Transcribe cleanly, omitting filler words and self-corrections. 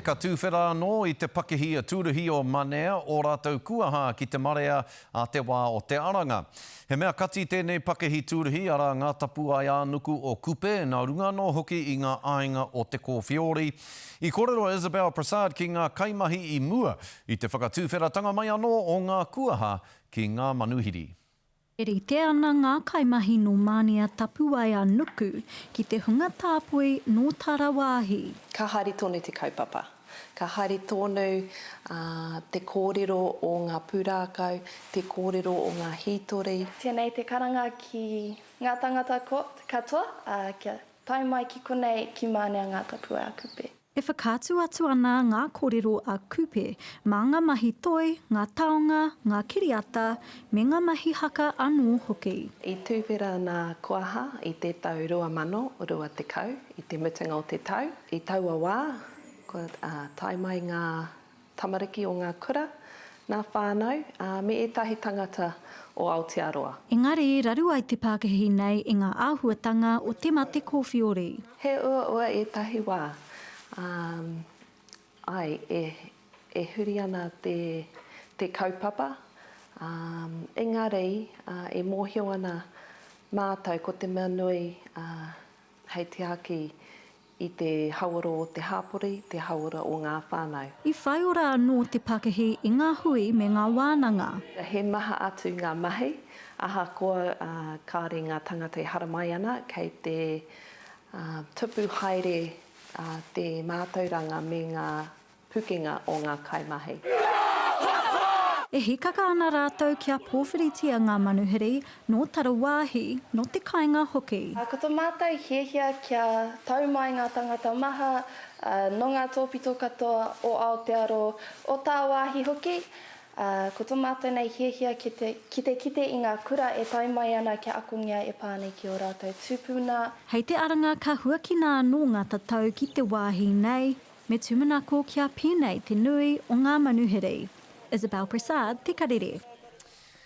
Ka tūwhera anō i te pakihi a Tūruhi o Manea ō rātou kuaha ki te marea a te wā o te Aranga. He mea kati tēnei pakihi tūruhi, arā ngā tapuae ā-nuku o Kupe, nā runga anō hoki i ngā āinga o Te Kōwheori. I kōrero a Isabelle Prasad ki ngā kaimahi i mua i te whakatūwheratanga mai anō o ngā kuaha ki ngā manuhiri. E rite ana ngā kaimahi nō Mānia Tapuwae a Nuku ki te hunga tāpui nō Tarawāhi. Ka haere tonu te kaupapa. Ka haere tonu te kōrero o ngā pūrākau, te kōrero o ngā hītori. Tēnei te karanga ki ngā tangata katoa, kia tae mai ki konei ki Mānia Ngā Tapuwae a Kupe. E whakaatu atu ana ngā kōrero a Kupe mā ngā mahi toi, ngā taonga, ngā kiriata, me ngā mahi haka anō hoki. I tuwhera nā Kuaha i te tau 2020, i te mutunga o te tau. I taua wā, kua tae mai ngā tamariki o ngā kura, ngā whānau, ā, me ētahi tangata o Aotearoa. Engari, raru ai te pākihi nei i ngā āhuatanga o te mate kōwhiori. He uaua ētahi wā, ā, āe, e, e huri ana te, te kaupapa, ā, engari, ā, e mōhio ana mātou ko te mea nui, ā, hei tiaki i te hauora o te hapori, te hauora o ngā whānau. I whai ora anō te pakihi i ngā hui me ngā wānanga. He maha atu ngā mahi, ahakoa kāore ngā tangata e haramai ana, kei te tupu haere te mātauranga me ngā pukenga o ngā kaimahi. E hikaka ana rātou kia pōwhiritia ngā manuhiri nō tarawāhi, nō te kāinga hoki. Ko to mātou hiahia kia tau mai ngā tangata maha nō ngā tōpito katoa o Aotearoa, o tāwāhi hoki. Ko to mātou nei hiahia ki te ki te kite i ngā kura e tae mai ana kia akongia e pā nei ki ō rātou tūpuna. Hei te aranga ka huakina anō ngā tatau ki te wāhi nei, Me tūmanako kia pēnei te nui o ngā manuhiri. Isabelle Prasad, Te Karere.